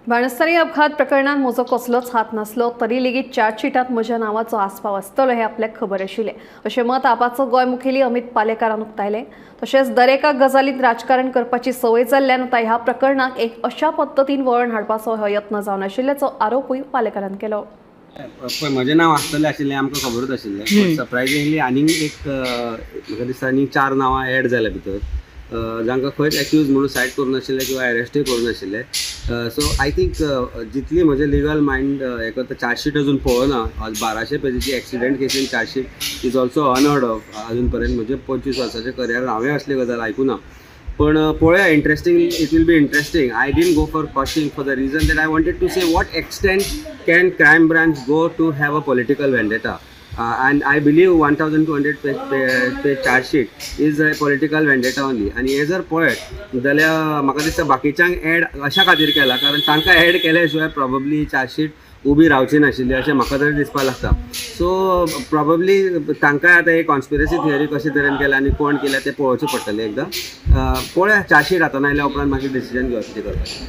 बाणस्तारी अपघात प्रकरणात म्हजो कसलोच हात नासलो तरी लेगीत चार्जशीटात म्हज्या नांवाचो आस्पाव आसतलो हें आपल्याक खबर आशिल्लें अशें मत आपाचो गोंय मुखेली अमित पालेकारान उक्तायलें। तशेंच दरेका गजालीत राजकारण करपाची संवय जाल्ल्यान आतां ह्या प्रकरणाक एक अशा पद्दतीन वळण हाडपाचो हो यत्न जावन आशिल्ल्याचो आरोपूय पालेकारान केलो। पळय म्हजें नांव आसतलें आशिल्लें आमकां खबरूच आशिल्लें। सरप्रायझिंगली आनीक एक म्हाका दिसता आनीक 4 नांवां एड जाल्या भितर जांकां खंयच एक्यूज म्हणून सायट करूं नाशिल्लें किंवा एरेस्टूय करूं नाशिल्लें। सो I think जितली म्हजें लिगल मायंड हें करता, चार्जशीट अजून पळोवना। 1200 पेजीची एक्सिडंट केसीन chargesheet is also unheard of. अजून पर्यंत म्हजे 25 वर्साच्या करियरान हांवें असली गजाल आयकूना। पण पळोवया, interesting, it will be interesting. I didn't go for quashing for the reason that I wanted to say what extent can crime branch go to have a political vendetta. And I believe 1200 page charge sheet is a political vendetta only. आनी हे जर पळयत जाल्यार म्हाका दिसता बाकीच्यांक add अशा खातीर केला कारण तांकां एड केल्या शिवाय प्रॉबब्ली चार्जशीट उबी रावची नाशिल्ली अशें म्हाका तरी दिसपाक लागता। सो प्रॉबब्ली तांकांय आतां एक कॉन्स्पिरसी थियरी कशे तरेन केल्या आनी कोण केल्या तें पळोवचें पडटलें एकदां। पळोवया, चार्जशीट हातान आयल्या उपरांत मागीर डिसिजन घेवपाचें करपाचें।